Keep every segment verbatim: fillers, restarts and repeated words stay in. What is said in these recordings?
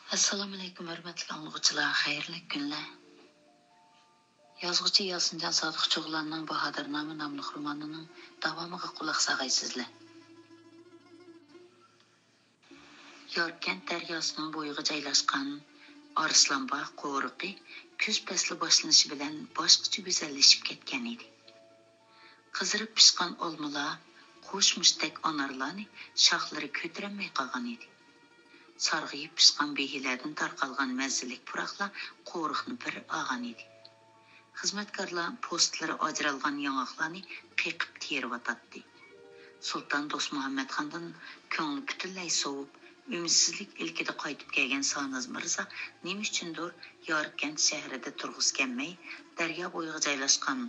ئەسسالامۇئەلەيكۇم، ھۆرمەتلىك ئاڭلىغۇچىلار، خەيرلىك كۈنلەر. يازغۇچى ياسىنجان سادىق چوغلاننىڭ باھادىرنامە ناملىق رومانىنىڭ داۋامىغا قۇلاق ساغايسىزلەر. ياركەنت دەرياسىنىڭ بويىغا جايلاشقان ئارسلانباغ قورۇقى كۈز پەسلى باشلىنىشى بىلەن باشقىچە گۈزەللىشىپ كەتكەن ئىدى. قىزىرىپ پىشقان ئالمىلار، قوش مۇشتەك ئانارلارنى شاخلىرى كۆتۈرەلمەي قالغان ئىدى. سارغىيىپ پىشقان بېھىلەردىن تارقالغان مەززىلىك پۇراقلار قورۇقنى بىر ئالغان ئىدى. خىزمەتكارلار پوستلىرى ئاجرالغان ياڭاقلارنى قېقىپ تېرىۋاتاتتى. سۇلتان دوستمۇھەممەتخاندىن كۆڭلى پۈتۈنلەي سوۋۇپ، ئۈمىدسىزلىك ئىلكىدە قايتىپ كەلگەن سانىز مىرزا نېمە ئۈچۈندۇر ياركەنت شەھىرىدە تۇرغۇسى كەلمەي، دەريا بويىغا جايلاشقان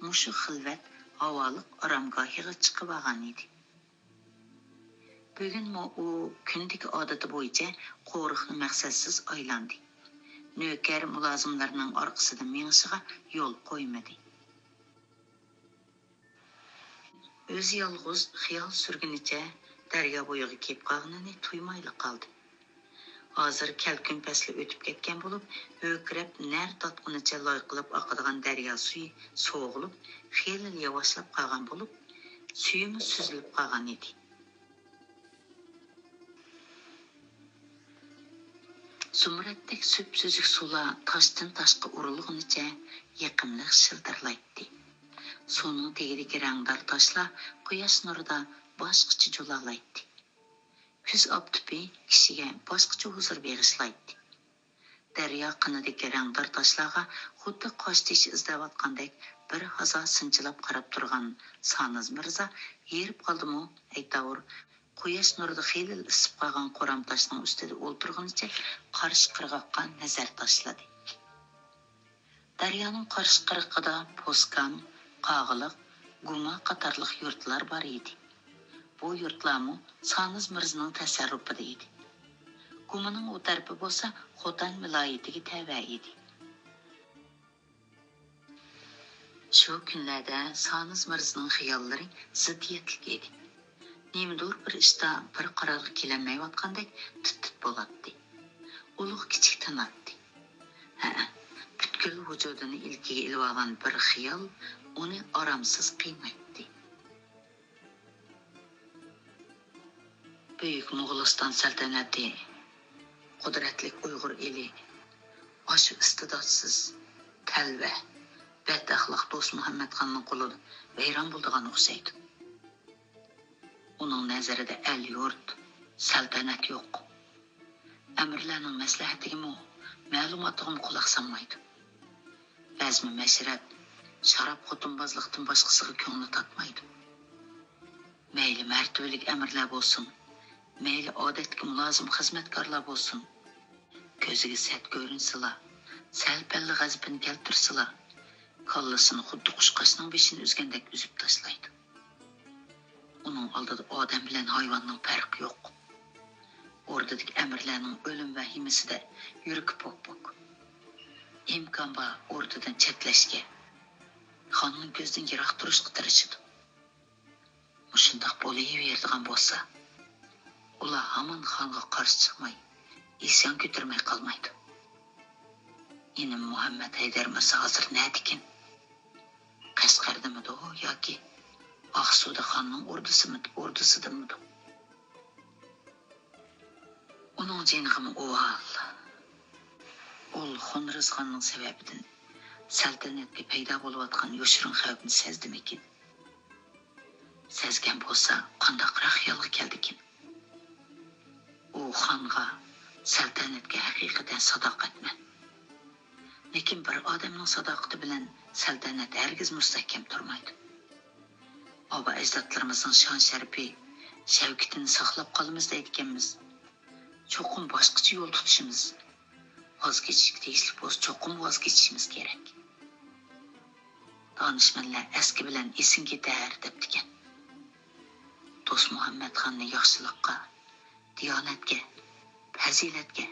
مۇشۇ خىلۋەت ھاۋالىق ئارامگاھىغا چىقىۋالغان ئىدى. بۈگۈنمۇ ئۇ كۈندىكى ئادىتى بويىچە قورۇقنى مەقسەتسىز ئايلاندى. نۆكەر مۇلازىملىرىنىڭ ئارقىسىدىن مېڭىشىغا يول قويمىدى. ئۆزى يالغۇز خىيال سۈرگىنىچە دەريا بويىغا كېلىپ قالغىنىنى تۇيمايلا قالدى. ھازىر كەلكۈن پەسلى ئۆتۈپ كەتكەن بولۇپ، ھۆركىرەپ نەر تارتقىنىچە لايقىلاپ ئاقىدىغان دەريا سۈيى سوغۇلۇپ، خېلىلا ياۋاشلاپ قالغان بولۇپ، سۈيىمۇ سۈزۈلۈپ قالغان ئىدى. زۇمرەتتەك سۈپسۈزۈك سۇلار تاشتىن تاشقا ئۇرۇلغىنىچە يېقىملىق شىلدىرلايتتى. سۇنىڭ تېگىدىكى رەڭدار تاشلار قۇياش نۇرىدا باشقىچە جۇلالايتتى. كۈز ئاپتىپى كىشىگە باشقىچە ھۇزۇر بېغىشلايتتى. دەريا قىنىدىكى رەڭدار تاشلارغا خۇددى قاشتېشى ئىزدەۋاتقاندەك بىر ھازا سىنچىلاپ قاراپ تۇرغان سانىز مىرزا ھېرىپ قالدىمۇ، ئەيتاۋۇر، قۇياش نۇرىدا خېلىلا ئىسسىپ قالغان قورام تاشنىڭ ئۈستىدە ئولتۇرغىنىچە قارشى قىرغاققا نەزەر تاشلىدى. دەريانىڭ قارشى قىرغىقىدا پوسكان، قاغىلىق، گۇما قاتارلىق يۇرتلار بار ئىدى. بۇ يۇرتلارمۇ سانىز مىرزىنىڭ تەسەررۇپىدا ئىدى. گۇمىنىڭ ئۇ تەرىپى بولسا خوتەن ۋىلايىتىگە تەۋە ئىدى. شۇ كۈنلەردە سانىز مىرزىنىڭ خىياللىرى زىددىيەتلىك ئىدى. نېمىدۇر بىر ئىشتا بىر قارارغا كېلەلمەيۋاتقاندەك تىت-تىت بولاتتى. ئۇلۇغ كىچىك تىناتتى. ھەئە، پۈتكۈل ۋۇجۇدىنى ئىلكىگە ئېلىۋالغان بىر خىيال ئۇنى ئارامسىز قىينايتتى. بۈيۈك موغۇلىستان سەلتەنىتى، قۇدرەتلىك ئۇيغۇر ئېلى ئاشۇ ئىستىداتسىز، تەلۋە، بەتئەخلاق دوستمۇھەممەتخاننىڭ قولىدا ۋەيران بولىدىغان ئوخشايدۇ. ئۇنىڭ نەزىرىدە ئەل-يۇرت، سەلتەنەت يوق. ئەمىرلەرنىڭ مەسلىھەتىگىمۇ، مەلۇماتىغىمۇ قۇلاق سالمايدۇ. بەزمە مەشرەپ، شاراب خوتۇنبازلىقتىن باشقىسىغا كۆڭلى تاتمايدۇ. مەيلى مەرتىۋىلىك ئەمىرلەر بولسۇن، مەيلى ئادەتتىكى مۇلازىم خىزمەتكارلار بولسۇن، كۆزىگە سەت كۆرۈنسىلا، سەل-پەللا غەزىپىنى كەلتۈرسىلا، كاللىسىنى خۇددى قۇشقاچنىڭ بېشىنى ئۈزگەندەك ئۈزۈپ تاشلايدۇ. ئۇنىڭ ئالدىدا ئادەم بىلەن ھايۋاننىڭ پەرقى يوق. ئوردىدىكى ئەمىرلەرنىڭ ئۆلۈم ۋەھىمىسىدە يۈرىكى پوك-پوك. ئىمكان بار ئوردىدىن چەتلەشكە، خاننىڭ كۆزىدىن يىراق تۇرۇشقا تىرىشىدۇ. مۇشۇنداق بولۇۋېرىدىغان بولسا، ئۇلار ھامان خانغا قارشى چىقماي، ئىسيان كۆتۈرمەي قالمايدۇ. ئىنىم مۇھەممەد ھەيدەر مىرزا ھازىر نەدىكىن؟ قەشقەردىمىدۇ ياكى ئاقسۇدا خاننىڭ ئوردىسىمىدۇ، ئوردىسىدىمىدۇ؟ ئۇنىڭ جېنىغىمۇ ئۇۋال. ئۇل خونرىزخاننىڭ سەۋەبىدىن سەلتەنەتكە پەيدا بولۇۋاتقان يوشۇرۇن خەۋپنى سەزدىمىكىن؟ سەزگەن بولسا، قانداقراق خىيالغا كەلدىكىن؟ ئۇ خانغا، سەلتەنەتكە ھەقىقەتەن ساداقەتمەن. لېكىن بىر ئادەمنىڭ ساداقىتى بىلەن سەلتەنەت ھەرگىز مۇستەھكەم تۇرمايدۇ. ئابا-ئەجدادلىرىمىزنىڭ شان-شەرىپى، شەۋكىتىنى ساقلاپ قالىمىز دەيدىكەنمىز. چوقۇم باشقىچە يول تۇتۇشىمىز، ۋاز كېچىشكە تېگىشلىك بولسا، چوقۇم ۋاز كېچىشىمىز كېرەك. دانىشمەنلەر ئەسكى بىلەن ئېسىڭ كېتەر دەپتىكەن. دوستمۇھەممەتخاننى ياخشىلىققا، دىيانەتكە، پەزىلەتكە،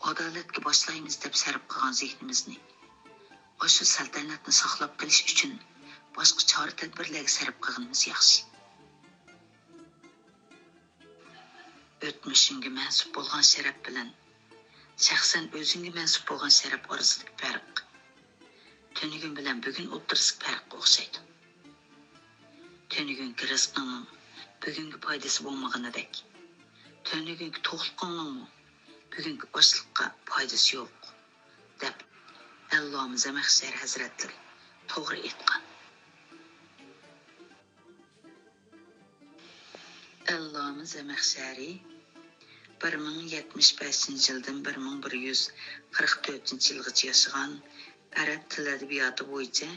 ئادالەتكە باشلايمىز دەپ سەرپ قىلغان زېھنىمىزنى ئاشۇ سەلتەنەتنى ساقلاپ قېلىش ئۈچۈن باشقا چارە-تەدبىرلەرگە سەرپ قىلغىنىمىز ياخشى. ئۆتمۈشۈڭگە مەنسۇپ بولغان شەرەپ بىلەن شەخسەن ئۆزۈڭگە مەنسۇپ بولغان شەرەپ ئارىسىدىكى پەرق تۈنۈگۈن بىلەن بۈگۈن ئوتتۇرىسىدىكى پەرققە ئوخشايدۇ. تۈنۈگۈنكى رىزقىڭنىڭ بۈگۈنكى پايدىسى بولمىغىنىدەك، تۈنۈگۈنكى توقلۇقۇڭنىڭمۇ بۈگۈنكى ئاچلىققا پايدىسى يوق، دەپ ئەللامە زەمەخشەرى ھەزرەتلىرى توغرا ئېيتقان. ئەللامە زەمەخشەرى بىر مىڭ يەتمىش بەشىنچى يىلدىن بىر مىڭ بىر يۈز قىرىق تۆتىنچى يىلغىچە ياشىغان، ئەرەب تىل ئەدەبىياتى بويىچە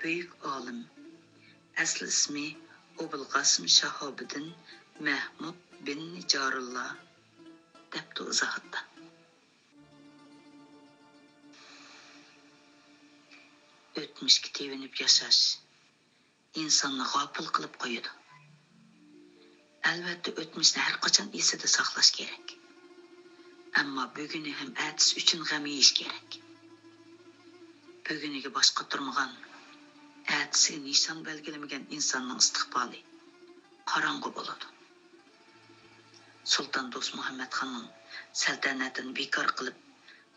بۈيۈك ئالىم. ئەسلى ئىسمى ئوبۇلقاسىم شاھابىدىن مەھمۇد بىن نىجارۇللا، دەپتۇ ئىزاھاتتا. ئۆتمۈشكە تېۋىنىپ ياشاش ئىنساننى غاپىل قىلىپ قويىدۇ. ئەلۋەتتە، ئۆتمۈشنى ھەر قاچان ئېسىدە ساقلاش كېرەك. ئەمما بۈگۈنى ھەم ئەتىسى ئۈچۈن غەم يېيىش كېرەك. بۈگۈنىگە باش قاتۇرمىغان، ئەتىسىگە نىشان بەلگىلىمىگەن ئىنساننىڭ ئىستىقبالى قاراڭغۇ بولىدۇ. سۇلتان دوستمۇھەممەت خاننىڭ سەلتەنەتىنى بىكار قىلىپ،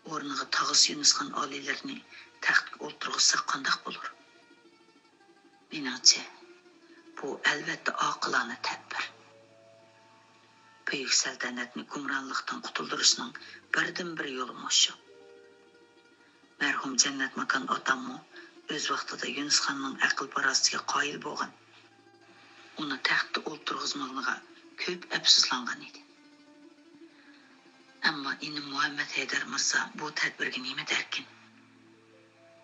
ئورنىغا تاغىسى يۈنۈسخان ئالىيلىرىنى تەختكە ئولتۇرغۇزساق قانداق بولۇر؟ مېنىڭچە، بۇ ئەلۋەتتە ئاقىلانە تەدبىر. بۈيۈك سەلتەنەتنى گۇمرانلىقتىن قۇتۇلدۇرۇشنىڭ بىردىنبىر يولى مۇشۇ. مەرھۇم جەننەت ماكان ئاتاممۇ ئۆز ۋاقتىدا يۈنۈسخاننىڭ ئەقىل-پاراسىتىگە قايىل بولغان، ئۇنى تەختتە ئولتۇرغۇزمىغىنىغا كۆپ ئەپسۇسلانغان ئىدى. ئەمما ئىنىم مۇھەممەد ھەيدەر مىرزا بۇ تەدبىرگە نېمە دەركىن؟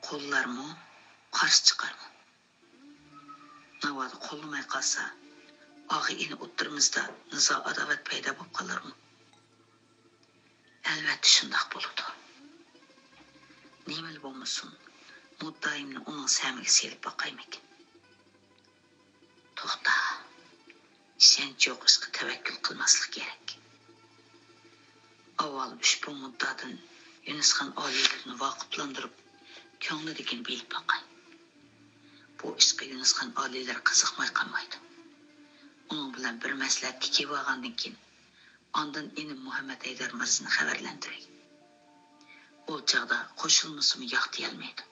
قوللارمۇ، قارشى چىقارمۇ؟ ناۋادا قوللىماي قالسا، ئاغا-ئىنى ئوتتۇرىمىزدا نىزا-ئاداۋەت پەيدا بولۇپ قالارمۇ؟ ئەلۋەتتە شۇنداق بولىدۇ. نېمىلا بولمىسۇن، مۇددىئايىمنى ئۇنىڭ سەمىگە سېلىپ باقايمىكىن؟ توختا، ئىشەنچ يوق ئىشقا تەۋەككۈل قىلماسلىق كېرەك. ئاۋۋال ئۇشبۇ مۇددىئادىن يۈنۈسخان ئالىيلىرىنى ۋاقىپلاندۇرۇپ، كۆڭلىدىكىنى بىلىپ باقاي. بۇ ئىشقا يۈنۈسخان ئالىيلىرى قىزىقماي قالمايدۇ. ئۇنىڭ بىلەن بىر مەسلىھەتكە كېلىۋالغاندىن كېيىن، ئاندىن ئىنىم مۇھەممەد ھەيدەر مىرزىنى خەۋەرلەندۈرەي. ئۇ چاغدا قوشۇلمىسىمۇ ياق دېيەلمەيدۇ.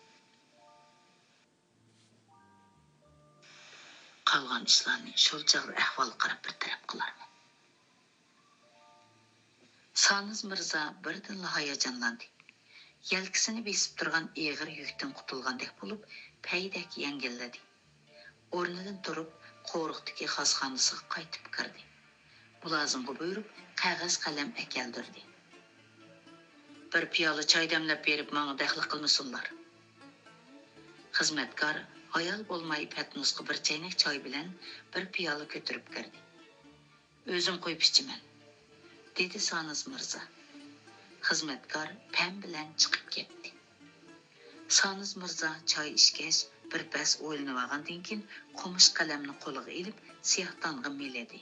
قالغان ئىشلارنى شۇ چاغدا ئەھۋالغا قاراپ بىر تەرەپ قىلارمەن. سانىز مىرزا بىردىنلا ھاياجانلاندى. يەلكىسىنى بېسىپ تۇرغان ئېغىر يۈكتىن قۇتۇلغاندەك بولۇپ، پەيدەك يەڭگىللىدى. ئورنىدىن تۇرۇپ، قورۇقتىكى خازخانىسىغا قايتىپ كىردى. مۇلازىمغا بۇيرۇپ، قەغەز قەلەم ئەكەلدۈردى. بىر پىيالە چاي دەملەپ بېرىپ، ماڭا دەخلى قىلمىسۇنلار. خىزمەتكار ھايال بولماي پەتنۇسقا بىر چەينەك چاي بىلەن بىر پىيالە كۆتۈرۈپ كىردى. ئۆزۈم قۇيۇپ ئىچىمەن، دېدى سانىز مىرزا. خىزمەتكار پەم بىلەن چىقىپ كەتتى. سانىز مىرزا چاي ئىچكەچ، بىر پەس ئويلىنىۋالغاندىن كېيىن، قومۇش قەلەمنى قولىغا ئېلىپ، سىياھدانغا مىلىدى.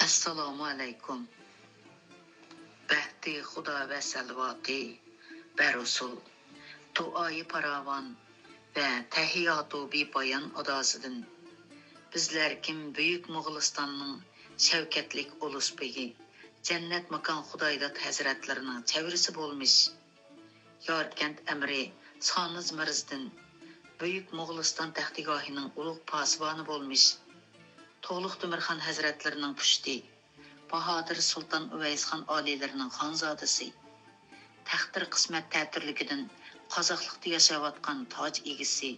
ئەسسالامۇ ئەلەيكۇم. بەختى خۇدا ۋە سەلۋاتى بەرۇسۇل، دۇئايى پاراۋان ۋە تەھىياتۇ بىپايان ئاداسىدىن، بىزلەر كىم بۈيۈك موغۇلىستاننىڭ شەۋكەتلىك ئۇلۇس بېگى، جەننەت ماكان خۇدايداد ھەزرەتلىرىنىڭ چەۋرىسى بولمىش، ياركەنت ئەمىرى سانىز مىرزىدىن، بۈيۈك موغۇلىستان تەختىگاھىنىڭ ئۇلۇغ پاسىبانى بولمىش، تولۇق تۆمۈرخان ھەزرەتلىرىنىڭ پۇشتى، باھادىر سۇلتان ئۇۋەيسخان ئالىيلىرىنىڭ خانزادىسى، تەقدىر قىسمەت تەتۈرلۈكىدىن قازاقلىقتا ياشاۋاتقان تاج ئىگىسى،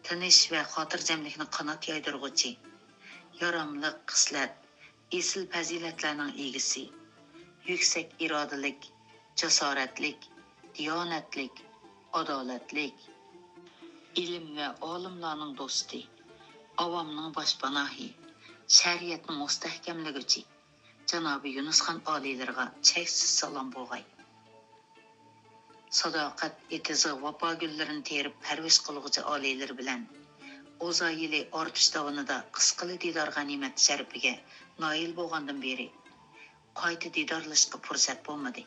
تىنچ ۋە خاتىرجەملىكنى قانات يايدۇرغۇچى، ياراملىق خىسلەت، ئېسىل پەزىلەتلەرنىڭ ئىگىسى، يۈكسەك ئىرادىلىك، جاسارەتلىك، دىيانەتلىك، ئادالەتلىك، ئىلىم ۋە ئالىملارنىڭ دوستى، ئاۋامنىڭ باشپاناھى، شەرىئەتنى مۇستەھكەملىگۈچى جانابى يۇنۇسخان ئالىيلىرىغا چەكسىز سالام بولغاي. ساداقەت ئېتىزىغا ۋاپا گۈللىرىنى تېرىپ پەرۋىش قىلغۇچى ئالىيلىرى بىلەن ئوزا يىلى ئارتۇش داۋىنىدا قىسقىلا دىدار غەنىيمەت شەرىپىگە نايىل بولغاندىن بېرى، قايتا دىدارلىشىشقا پۇرسەت بولمىدى.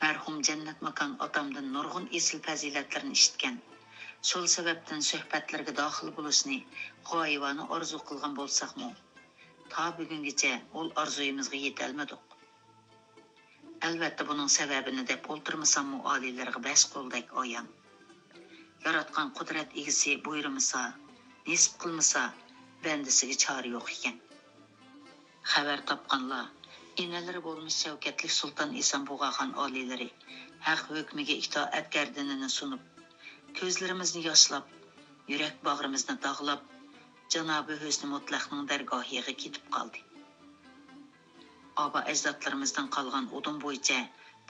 مەرھۇم جەننەت ماكان ئاتامدىن نۇرغۇن ئېسىل پەزىلەتلىرىنى ئىشىتكەن، شۇ سەۋەبتىن سۆھبەتلىرىگە داخىل بولۇشنى غايىۋانە ئارزۇ قىلغان بولساقمۇ، تا بۈگۈنگىچە ئۇل ئارزۇيىمىزغا يېتەلمىدۇق. ئەلۋەتتە، بۇنىڭ سەۋەبىنى دەپ ئولتۇرمىساممۇ، ئالىيلىرىغا بەش قولدەك ئايان. ياراتقان قۇدرەت ئىگىسى بۇيرۇمىسا، نېسىپ قىلمىسا، بەندىسىگە چارە يوق ئىكەن. خەۋەر تاپقانلار، ئىنىلىرى بولمىش شەۋكەتلىك سۇلتان ئېسەن بۇغاخان ئالىيلىرى ھەق ھۆكمىگە ئىتائەت گەردىنىنى سۇنۇپ، كۆزلىرىمىزنى ياشلاپ، يۈرەك باغرىمىزنى داغلاپ، جانابى ھۆسنى مۇتلەقنىڭ دەرگاھىغا كېتىپ قالدى. ئابا ئەجدادلىرىمىزدىن قالغان ئۇدۇم بويىچە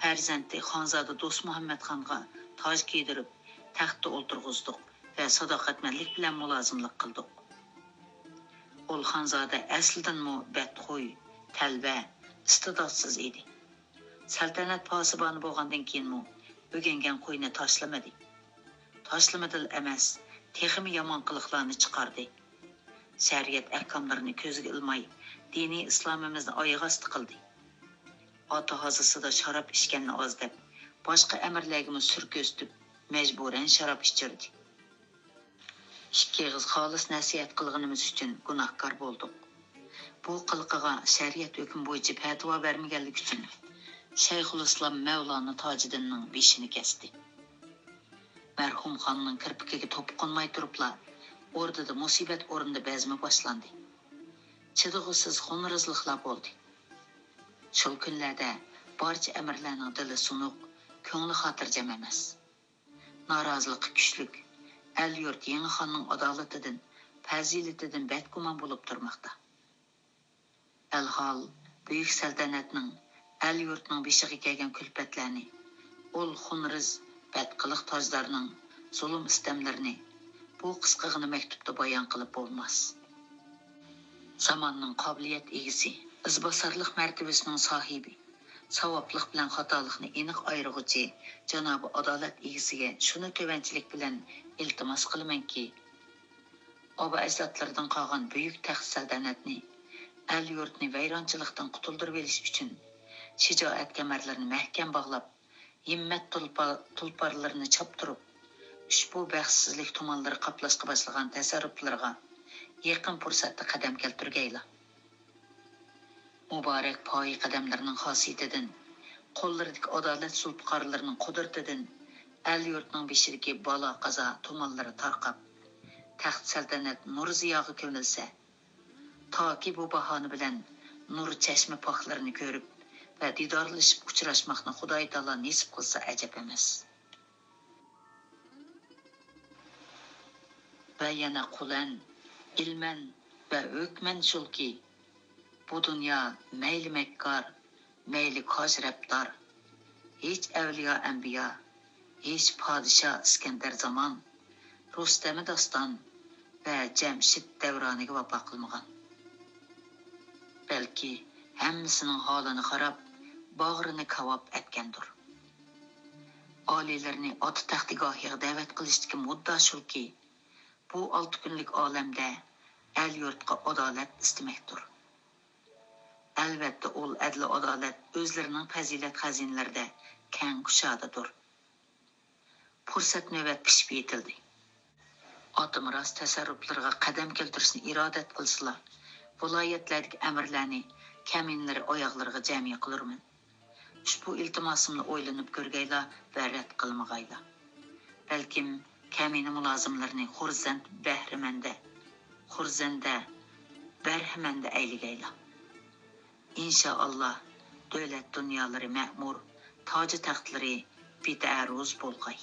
پەرزەنتى خانزادە دوستمۇھەممەتخانغا تاج كىيدۈرۈپ، تەختتە ئولتۇرغۇزدۇق ۋە ساداقەتمەنلىك بىلەن مۇلازىملىق قىلدۇق. ئۇل خانزادە ئەسلىدىنمۇ بەتخۇي، تەلۋە، ئىستىداتسىز ئىدى. سەلتەنەت پاسىبانى بولغاندىن كېيىنمۇ ئۆگەنگەن خۇيىنى تاشلىمىدى. تاشلىمىدىلا ئەمەس، تېخىمۇ يامان قىلىقلارنى چىقاردى. شەرىئەت ئەھكاملىرىنى كۆزگە ئىلماي، دىنىي ئىسلامىمىزنى ئاياغ ئاستى قىلدى. ئاتا ھازىسىدا شاراب ئىچكەننى ئاز دەپ، باشقا ئەمىرلەرگىمۇ سۈر كۆرسىتىپ، مەجبۇرەن شاراب ئىچۈردى. ئىككى ئېغىز خالىس نەسىھەت قىلغىنىمىز ئۈچۈن گۇناھكار بولدۇق. بۇ قىلىقىغا شەرىئەت ھۆكمى بويىچە پەتىۋا بەرمىگەنلىكى ئۈچۈن شەيخۇلئىسلام مەۋلانا تاجىدىننىڭ بېشىنى كەستى. مەرھۇم خاننىڭ كىرپىكىگە توپا قونماي تۇرۇپلا، ئوردىدا مۇسىبەت ئورنىدا بەزمە باشلاندى. چىدىغۇسىز خۇنرىزلىقلار بولدى. شۇ كۈنلەردە بارچە ئەمىرلەرنىڭ دىلى سۇنۇق، كۆڭلى خاتىرجەم ئەمەس. نارازىلىقى كۈچلۈك، ئەل-يۇرت يېڭى خاننىڭ ئادالىتىدىن، پەزىلىتىدىن بەدگۇمان بولۇپ تۇرماقتا. ئەلھال، بۈيۈك سەلتەنەتنىڭ، ئەل-يۇرتنىڭ بېشىغا كەلگەن كۈلپەتلەرنى، ئۇل خۇنرىز، بەتقىلىق تاجدارنىڭ زۇلۇم-سىتەملىرىنى بۇ قىسقىغىنە مەكتۇپتا بايان قىلىپ بولماس. زاماننىڭ قابىلىيەت ئىگىسى، ئىزباسارلىق مەرتىۋىسىنىڭ ساھىبى، ساۋابلىق بىلەن خاتالىقنى ئېنىق ئايرىغۇچى جانابى ئادالەت ئىگىسىگە شۇنى تۆۋەنچىلىك بىلەن ئىلتىماس قىلىمەنكى، ئابا-ئەجدادلىرىدىن قالغان بۈيۈك تەخت سەلتەنەتنى، ئەل-يۇرتنى ۋەيرانچىلىقتىن قۇتۇلدۇرۇۋېلىش ئۈچۈن شىجائەت كەمەرلىرىنى مەھكەم باغلاپ، ھىممەت تۇلپا-، تۇلپارلىرىنى چاپتۇرۇپ، ئۇشبۇ بەختسىزلىك تۇمانلىرى قاپلاشقا باشلىغان تەسەررۇپلىرىغا يېقىن پۇرسەتتە قەدەم كەلتۈرگەيلا. مۇبارەك پايە قەدەملىرىنىڭ خاسىيىتىدىن، قوللىرىدىكى ئادالەت زۇلپىقارلىرىنىڭ قۇدرىتىدىن ئەل-يۇرتنىڭ بېشىدىكى بالا-قازا تۇمانلىرى تارقاپ، تەخت سەلتەنەت نۇر زىياغا كۆمۈلسە، تاكى بۇ باھانە بىلەن نۇر چەشمە پاكلىرىنى كۆرۈپ ۋە دىدارلىشىپ ئۇچراشماقنى خۇدايىتائالا نېسىپ قىلسا ئەجەب ئەمەس. ۋە يەنە قۇلەن، ئىلمەن ۋە ھۆكمەن شۇلكى، بۇ دۇنيا مەيلى مەككار، مەيلى كاج رەپتار، ھېچ ئەۋلىيا ئەنبىيا، ھېچ پادىشاھ ئىسكەندەر زامان، رۇستەمى داستان ۋە جەمشىت دەۋرانىگە ۋاپا قىلمىغان. بەلكى ھەممىسىنىڭ ھالىنى خاراب، باغرىنى كاۋاپ ئەتكەندۇر. ئالىيلىرىنى ئاتا تەختىگاھىغا دەۋەت قىلىشتىكى مۇددا شۇكى، بۇ ئالتە كۈنلۈك ئالەمدە ئەل-يۇرتقا ئادالەت ئىستىمەكتۇر. ئەلۋەتتە، ئۇل ئەدلى-ئادالەت ئۆزلىرىنىڭ پەزىلەت خەزىنىلىرىدە كەڭ كۇشادىدۇر. پۇرسەت نۆۋەت پىشىپ يېتىلدى. ئاتىمىراس تەسەررۇپلىرىغا قەدەم كەلتۈرۈشنى ئىرادەت قىلسىلا، ۋىلايەتلەردىكى ئەمىرلەرنى كەمىنىلىرى ئاياغلىرىغا جەمئىي قىلۇرمەن. ئۇشبۇ ئىلتىماسىمنى ئويلىنىپ كۆرگەيلا ۋە رەت قىلمىغايلا. بەلكىم كەمىنە مۇلازىملىرىنى خۇرزەند بەھرىمەندە، خۇرزەندە بەرھىمەندە ئەيلىگەيلا. ئىنشائاللا، دۆلەت دۇنيالىرى مەمۇر، تاجى تەختلىرى بىتەئەرۇز بولغاي.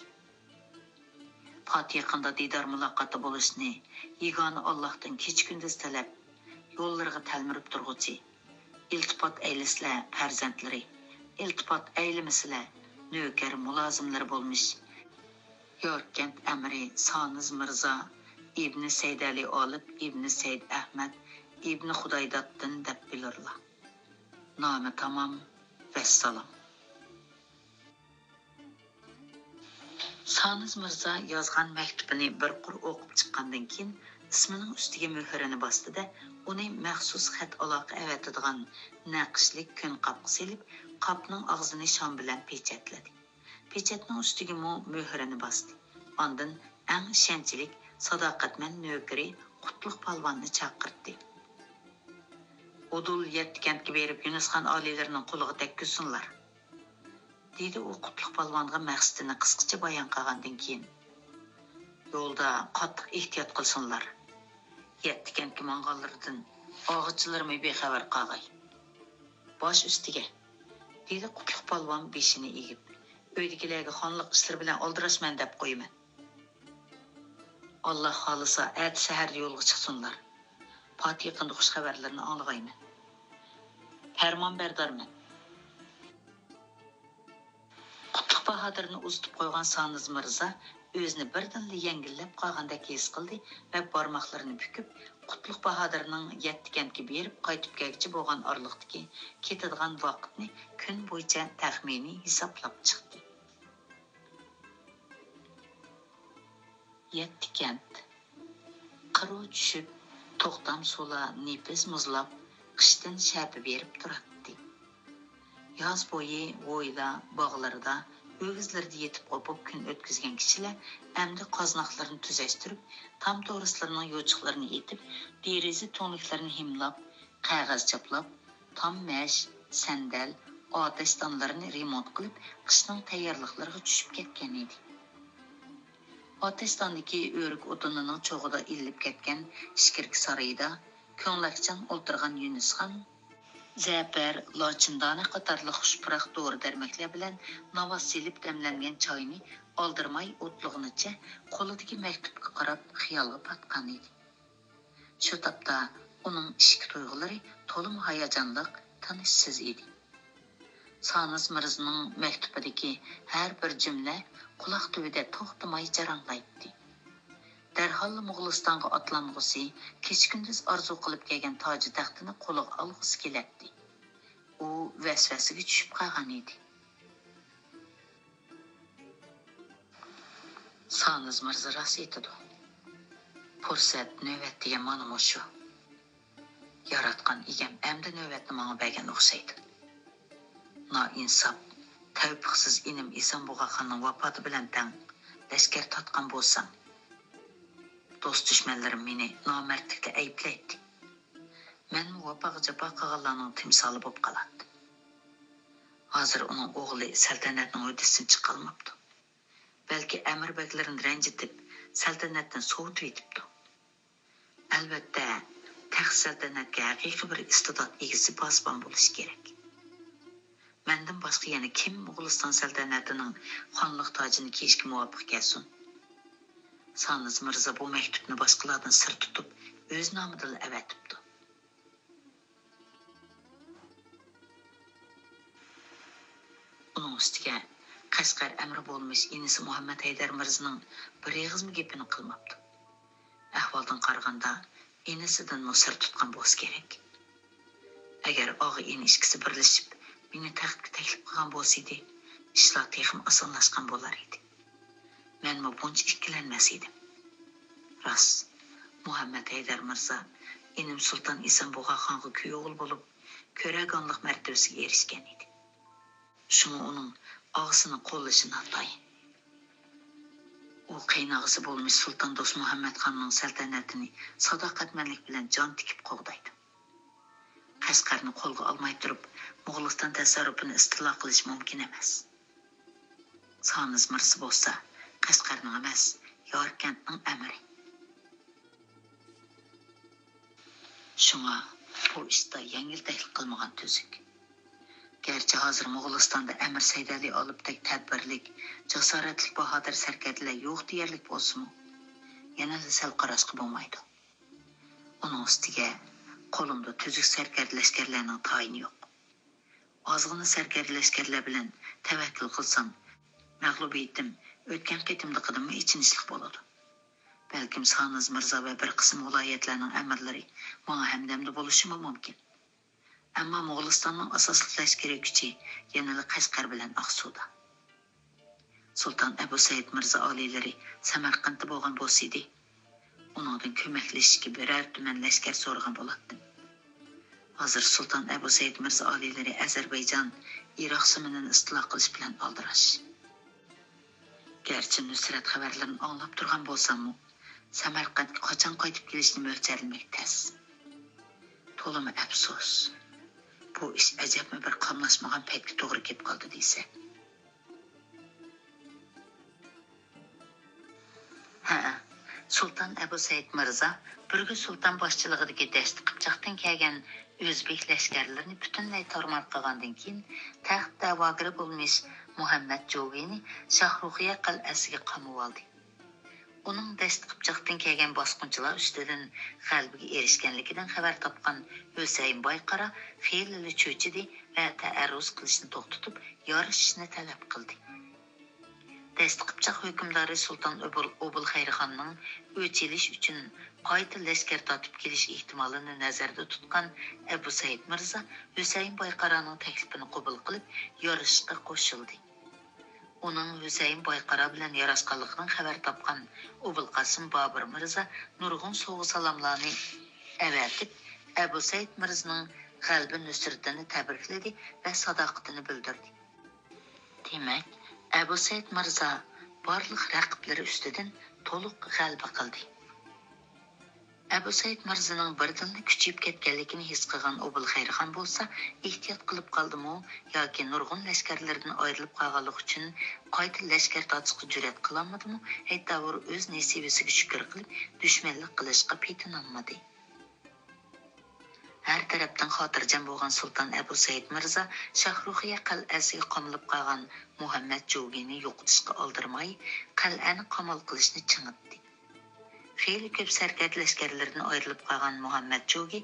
پات يېقىندا دىدار مۇلاقاتتا بولۇشنى يېگانە ئاللاھتىن كېچە-كۈندۈز تىلەپ، يوللىرىغا تەلمۈرۈپ تۇرغۇچى، ئىلتىپات ئەيلىسىلە پەرزەنتلىرى، ئىلتىپات ئەيلىمىسىلە نۆكەر مۇلازىملىرى بولمىش ياركەنت ئەمىرى سانىز مىرزا ئىبنى سەيدئەلى ئالىپ ئىبنى سەيد ئەھمەد ئىبنى خۇدايداتتىن دەپ بىلۇرلا. نامە تامام. ۋەسسالام. سانىز مىرزا يازغان مەكتۇپىنى بىر قۇر ئوقۇپ چىققاندىن كېيىن، ئىسمىنىڭ ئۈستىگە مۆھۈرىنى باستى-دە، ئۇنى مەخسۇس خەت ئالاقە ئەۋەتىدىغان نەقىشلىك كۆن قاپقا سېلىپ، قاپنىڭ ئاغزىنى شام بىلەن پېچەتلىدى. پېچەتنىڭ ئۈستىگىمۇ مۆھۈرىنى باستى. ئاندىن ئەڭ ئىشەنچلىك، ساداقەتمەن نۆكىرى قۇتلۇق پالۋاننى چاقىرتتى. ئۇدۇل يەتتە كەنتكە بېرىپ، يۇنۇسخان ئالىيلىرىنىڭ قولىغا تەگكۈزسۇنلار، دېدى ئۇ قۇتلۇق پالۋانغا مەقسىتىنى قىسقىچە بايان قىلغاندىن كېيىن. يولدا قاتتىق ئېھتىيات قىلسۇنلار. يەتتە كەنتكە ماڭغانلىرىدىن ئاغىچىلىرىمۇ بىخەۋەر قالغاي. باش ئۈستىگە، دېدى قۇتلۇق پالۋان بېشىنى ئېگىپ. ئۆيدىكىلەرگە خانلىق ئىشلىرى بىلەن ئالدىراشمەن دەپ قويىمەن. ئاللا خالىسا، ئەتە سەھەردە يولغا چىقسۇنلار. پات يېقىندا خۇش خەۋەرلىرىنى ئاڭلىغايمەن. پەرمانبەردارمەن. قۇتلۇق باھادىرنى ئۇزىتىپ قويغان سانىز مىرزا ئۆزىنى بىردىنلا يەڭگىللەپ قالغاندەك ھېس قىلدى ۋە بارماقلىرىنى پۈكۈپ، قۇتلۇق باھادىرنىڭ يەتتە كەنتكە بېرىپ قايتىپ كەلگۈچە بولغان ئارىلىقتىكى كېتىدىغان ۋاقىتنى كۈن بويىچە تەخمىنىي ھېسابلاپ چىقتى. يەتتە كەنت. قىرىغا چۈشۈپ، توختام سۇلار نېپىز مۇزلاپ، قىشتىن شەپە بېرىپ تۇراتتى. ياز بويى ھويلا، باغلىرىدا، ئۆگزىلىرىدە يېتىپ قوپۇپ كۈن ئۆتكۈزگەن كىشىلەر ئەمدى قازناقلىرىنى تۈزەشتۈرۈپ، تام تورۇسلىرىنىڭ يوچۇقلىرىنى ئېتىپ، دېرىزە تۈڭلۈكلىرىنى ھىملاپ، قەغەز چاپلاپ، تام مەش، سەندەل، ئاتەشدانلىرىنى رېمونت قىلىپ، قىشنىڭ تەييارلىقلىرىغا چۈشۈپ كەتكەن ئىدى. ئاتەشداندىكى ئۆرۈك ئوتۇنىنىڭ چوغىدا ئىللىپ كەتكەن ئىچكىرىكى سارىيىدا كۆڭلەكچان ئولتۇرغان يۈنۈسخان زەپەر، لاچىندانە قاتارلىق خۇش پۇراق دورا-دەرمەكلەر بىلەن ناۋا سېلىپ دەملەنگەن چاينى ئالدىرىماي ئوتلىغىنىچە قولىدىكى مەكتۇپقا قاراپ خىيالغا پاتقان ئىدى. شۇ تاپتا ئۇنىڭ ئىچكى تۇيغۇلىرى تولىمۇ ھاياجانلىق، تىنچسىز ئىدى. سانىز مىرزىنىڭ مەكتۇپىدىكى ھەر بىر جۈملە قۇلاق تۈۋىدە توختىماي جاراڭلايتتى. دەرھاللا موغۇلىستانغا ئاتلانغۇسى، كېچە-كۈندۈز ئارزۇ قىلىپ كەلگەن تاجى تەختىنى قولىغا ئالغۇسى كېلەتتى. ئۇ ۋەسۋەسىگە چۈشۈپ قالغان ئىدى. سانىز مىرزا راست ئېيتىدۇ. پۇرسەت، نۆۋەت دېگەن مانا مۇشۇ. ياراتقان ئىگەم ئەمدى نۆۋەتنى ماڭا بەرگەن ئوخشايدۇ. نائىنساپ، تەۋپىقسىز ئىنىم ئېسەن بۇغاخاننىڭ ۋاپاتى بىلەن تەڭ لەشكەر تارتقان بولسام، دوست-دۈشمەنلىرىم مېنى نامەردلىكتە ئەيىبلەيتتى. مەنمۇ ۋاپاغا جاپا قىلغانلارنىڭ تىمسالى بولۇپ قالاتتىم. ھازىر ئۇنىڭ ئوغلى سەلتەنەتنىڭ ھۆددىسىدىن چىقالماپتۇ. بەلكى ئەمىر بەگلىرىنى رەنجىتىپ، سەلتەنەتتىن سوۋۇتۇۋېتىپتۇ. ئەلۋەتتە، تەخت سەلتەنەتكە ھەقىقىي بىر ئىستىدات ئىگىسى پاسىبان بولۇشى كېرەك. مەندىن باشقا يەنە كىم موغۇلىستان سەلتەنىتىنىڭ خانلىق تاجىنى كىيىشكە مۇۋاپىق كەلسۇن؟ سانىز مىرزا بۇ مەكتۇپنى باشقىلاردىن سىر تۇتۇپ، ئۆز نامىدىلا ئەۋەتىپتۇ. ئۇنىڭ ئۈستىگە، قەشقەر ئەمىرى بولمىش ئىنىسى مۇھەممەد ھەيدەر مىرزىنىڭ بىر ئېغىزمۇ گېپىنى قىلماپتۇ. ئەھۋالدىن قارىغاندا، ئىنىسىدىنمۇ سىر تۇتقان بولسا كېرەك. ئەگەر ئاغا-ئىنى ئىككىسى بىرلىشىپ مېنى تەختكە تەكلىپ قىلغان بولسىدى، ئىشلار تېخىمۇ ئاسانلاشقان بولار ئىدى. مەنمۇ بۇنچە ئىككىلەنمەس ئىدىم. راست، مۇھەممەد ھەيدەر مىرزا ئىنىم سۇلتان ئېسەن بۇغاخانغا كۈيئوغۇل بولۇپ، كۆرەرگانلىق مەرتىۋىسىگە ئېرىشكەن ئىدى. شۇڭا ئۇنىڭ ئاغىسىنى قوللىشى ناتايىن. ئۇ قېيىنئاغىسى بولمىش سۇلتان دوستمۇھەممەد خاننىڭ سەلتەنىتىنى ساداقەتمەنلىك بىلەن جان تىكىپ قوغدايدۇ. قەشقەرنى قولغا ئالماي تۇرۇپ، موغۇلىستان تەسەررۇپىنى ئىستىلا قىلىش مۇمكىن ئەمەس. سانىز مىرزا بولسا قەشقەرنىڭ ئەمەس، ياركەنتنىڭ ئەمىرى. شۇڭا بۇ ئىشتا يەڭگىلتەكلىك قىلمىغان تۈزۈك. گەرچە ھازىر موغۇلىستاندا ئەمىر سەيدەلى ئالىپتەك تەدبىرلىك، جاسارەتلىك باھادىر سەركەردىلەر يوق دېيەرلىك بولسىمۇ، يەنىلا سەل قاراشقا بولمايدۇ. ئۇنىڭ ئۈستىگە قولۇمدا تۈزۈك سەركەردە لەشكەرلەرنىڭ تايىنى يوق. ئازغىنە سەركەردە لەشكەرلەر بىلەن تەۋەككۈل قىلسام، مەغلۇبىيىتىم ئۆتكەن قېتىمدىقىدىنمۇ ئېچىنىشلىق بولىدۇ. بەلكىم سانىز مىرزا ۋە بىر قىسىم ۋىلايەتلەرنىڭ ئەمىرلىرى ماڭا ھەمدەمدە بولۇشىمۇ مۇمكىن. ئەمما موغۇلىستاننىڭ ئاساسلىق لەشكىرىي كۈچى يەنىلا قەشقەر بىلەن ئاقسۇدا. سۇلتان ئەبۇ سەئىد مىرزا ئالىيلىرى سەمەرقەنتتە بولغان بولسىدى، ئۇنىڭدىن كۆمەكلىشىشكە بىرەر تۈمەن لەشكەر سورىغان بولاتتىم. ھازىر سۇلتان ئەبۇ سەئىد مىرزا ئالىيلىرى ئەزەربەيجان، ئىراق زېمىنىنى ئىستىلا قىلىش بىلەن ئالدىراش. گەرچە نۇسرەت خەۋەرلىرىنى ئاڭلاپ تۇرغان بولساممۇ، سەمەرقەنتكە قاچان قايتىپ كېلىشىنى مۆلچەرلىمەك تەس. تولىمۇ ئەپسۇس. بۇ ئىش ئەجەبمۇ بىر قاملاشمىغان پەيتكە توغرا كېلىپ قالدى دېسە. ھەئە، سۇلتان ئەبۇ سەئىد مىرزا بۈرگۈل سۇلتان باشچىلىقىدىكى دەشتى قىپچاقتىن كەلگەن ئۆزبېك لەشكەرلىرىنى پۈتۈنلەي تارمار قىلغاندىن كېيىن، تەخت دەۋاگىرى بولمىش مۇھەممەد جوگىنى شاھرۇخىيە قەلئەسىگە قامىۋالدى. ئۇنىڭ دەشتى قىپچاقتىن كەلگەن باسقۇنچىلار ئۈستىدىن غەلىبىگە ئېرىشكەنلىكىدىن خەۋەر تاپقان ھۈسەيىن بايقارا خېلىلا چۆچۈدى ۋە تەئەررۇز قىلىشنى توختىتىپ، يارىشىشنى تەلەپ قىلدى. دەشتى قىپچاق ھۆكۈمدارى سۇلتان ئوبۇل-، ئوبۇلخەيرخاننىڭ ئۆچ ئېلىش ئۈچۈن قايتا لەشكەر تارتىپ كېلىش ئېھتىمالىنى نەزەردە تۇتقان ئەبۇ سەئىد مىرزا ھۈسەيىن بايقارانىڭ تەكلىپىنى قوبۇل قىلىپ، يارىشىشقا قوشۇلدى. ئۇنىڭ ھۈسەيىن بايقارا بىلەن ياراشقانلىقىدىن خەۋەر تاپقان ئوبۇلقاسىم بابۇر مىرزا نۇرغۇن سوۋغا-سالاملارنى ئەۋەتىپ، ئەبۇ سەئىد مىرزىنىڭ غەلىبە نۇسرىتىنى تەبرىكلىدى ۋە ساداقىتىنى بىلدۈردى. دېمەك، ئەبۇ سەئىد مىرزا بارلىق رەقىبلىرى ئۈستىدىن تولۇق غەلىبە قىلدى. ئەبۇ سەئىد مىرزىنىڭ بىردىنلا كۈچىيىپ كەتكەنلىكىنى ھېس قىلغان ئوبۇلخەيرخان بولسا ئېھتىيات قىلىپ قالدىمۇ ياكى نۇرغۇن لەشكەرلىرىدىن ئايرىلىپ قالغانلىقى ئۈچۈن قايتا لەشكەر تارتىشقا جۈرئەت قىلالمىدىمۇ، ھەيتاۋۇر ئۆز نېسىۋىسىگە شۈكۈر قىلىپ، دۈشمەنلىك قىلىشقا پېتىنالمىدى. ھەر تەرەپتىن خاتىرجەم بولغان سۇلتان ئەبۇ سەئىد مىرزا شاھرۇخىيە قەلئەسىگە قامىلىپ قالغان مۇھەممەد جوگىنى يوقىتىشقا ئالدىرىماي، قەلئەنى قامال قىلىشنى چىڭىتتى. خېلى كۆپ سەركەردە لەشكەرلىرىدىن ئايرىلىپ قالغان مۇھەممەد جوگى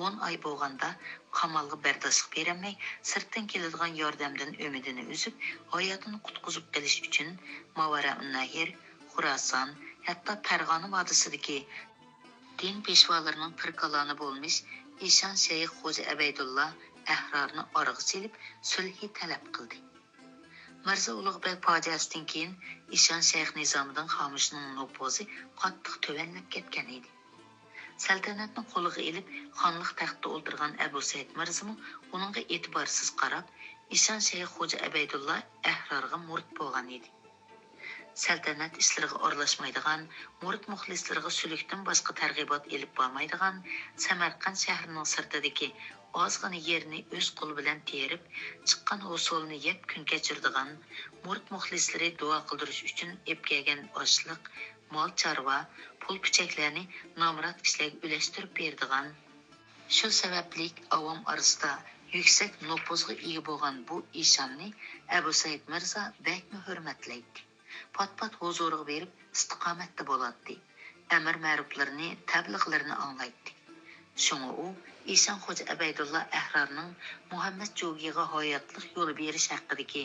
ئون ئاي بولغاندا قامالغا بەرداشلىق بېرەلمەي، سىرتتىن كېلىدىغان ياردەمدىن ئۈمىدىنى ئۈزۈپ، ھاياتىنى قۇتقۇزۇپ قېلىش ئۈچۈن ماۋارائۇننەھىر، خۇراسان، ھەتتا پەرغانە ۋادىسىدىكى دىن پېشۋالىرىنىڭ پىركالانى بولمىش ئىشان شەيخ خوجا ئەبەيدۇللا ئەھرارنى ئارىغا سېلىپ، سۈلھى تەلەپ قىلدى. مىرزا ئۇلۇغ بەگ پاجىئەسىدىن كېيىن، ئىشان شەيخ نىزامىدىن خامۇشنىڭ نوپۇزى قاتتىق تۆۋەنلەپ كەتكەن ئىدى. سەلتەنەتنى قولىغا ئېلىپ، خانلىق تەختىدە ئولتۇرغان ئەبۇ سەئىد مىرزىمۇ ئۇنىڭغا ئېتىبارسىز قاراپ، ئىشان شەيخ خوجا ئەبەيدۇللا ئەھرارغا مۇرىت بولغان ئىدى. سەلتەنەت ئىشلىرىغا ئارىلاشمايدىغان، مۇرىت مۇخلىسلىرىغا سۈلۈكتىن باشقا تەرغىبات ئېلىپ بارمايدىغان، سەمەرقەنت شەھىرىنىڭ سىرتىدىكى ئازغىنە يېرىنى ئۆز قولى بىلەن تېرىپ، چىققان ھوسۇلىنى يەپ كۈن كەچۈرىدىغان، مۇرىت مۇخلىسلىرى دۇئا قىلدۇرۇش ئۈچۈن ئېلىپ كەلگەن ئاشلىق، مال-چارۋا، پۇل-پۈچەكلەرنى نامرات كىشىلەرگە ئۈلەشتۈرۈپ بېرىدىغان، شۇ سەۋەبلىك ئاۋام ئارىسىدا يۈكسەك نوپۇزغا ئىگە بولغان بۇ ئىشاننى ئەبۇ سەئىد مىرزا بەكمۇ ھۆرمەتلەيتتى. پات-پات ھۇزۇرىغا بېرىپ ئىستىقامەتتە بولاتتى. ئەمىر مەرۇپلىرىنى، تەبلىغلىرىنى ئاڭلايتتى. شۇڭا ئۇ ئىشان خوجا ئەبەيدۇللا ئەھرارنىڭ مۇھەممەد جوگىغا ھاياتلىق يولى بېرىش ھەققىدىكى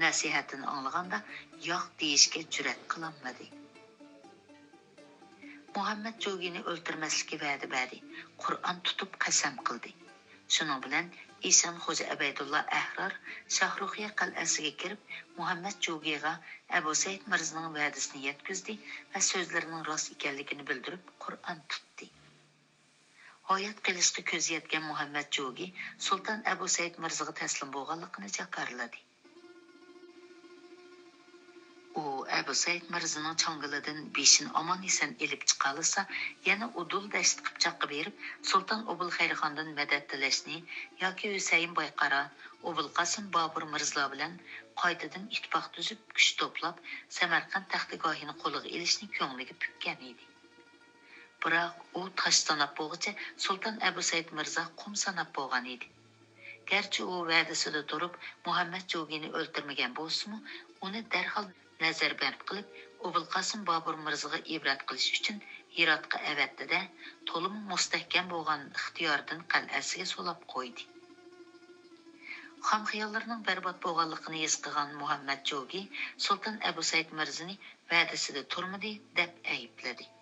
نەسىھەتىنى ئاڭلىغاندا ياق دېيىشكە جۈرئەت قىلالمىدى. مۇھەممەد جوگىنى ئۆلتۈرمەسلىككە ۋەدە بەردى، قۇرئان تۇتۇپ قەسەم قىلدى. شۇنىڭ بىلەن ئىشان خوجا ئەبەيدۇللا ئەھرار شاھرۇخىيە قەلئەسىگە كىرىپ، مۇھەممەد جوگىغا ئەبۇ سەئىد مىرزىنىڭ ۋەدىسىنى يەتكۈزدى ۋە سۆزلىرىنىڭ راست ئىكەنلىكىنى بىلدۈرۈپ، قۇرئان تۇتتى. ھايات قېلىشقا كۆزى يەتكەن مۇھەممەد جوگى سۇلتان ئەبۇ سەئىد مىرزىغا تەسلىم بولغانلىقىنى جاكارلىدى. ئۇ ئەبۇ سەئىد مىرزىنىڭ چاڭگىلىدىن بېشىنى ئامان-ئېسەن ئېلىپ چىقالىسا، يەنە ئۇدۇل دەشت قىپچاققا بېرىپ، سۇلتان ئوبۇلخەيرخاندىن مەدەت تىلەشنى ياكى ھۈسەيىن بايقارا، ئوبۇلقاسىم بابۇر مىرزىلار بىلەن قايتىدىن ئىتتىپاق تۈزۈپ، كۈچ توپلاپ، سەمەرقەنت تەختىگاھىنى قولىغا ئېلىشنى كۆڭلىگە پۈككەن ئىدى. بىراق، ئۇ تاش ساناپ بولغۇچە سۇلتان ئەبۇ سەئىد مىرزا قۇم ساناپ بولغان ئىدى. گەرچە ئۇ ۋەدىسىدە تۇرۇپ، مۇھەممەد جوگىنى ئۆلتۈرمىگەن بولسىمۇ، ئۇنى دەرھال نەزەربەند قىلىپ، ئوبۇلقاسىم بابۇر مىرزىغا ئىبرەت قىلىش ئۈچۈن ھىراتقا ئەۋەتتى-دە، تولىمۇ مۇستەھكەم بولغان ئىختىيارىدىن قەلئەسىگە سولاپ قويدى. خام خىياللىرىنىڭ بەربات بولغانلىقىنى ھېس قىلغان مۇھەممەد جوگى سۇلتان ئەبۇ سەئىد مىرزىنى ۋەدىسىدە تۇرمىدى، دەپ ئەيىبلىدى.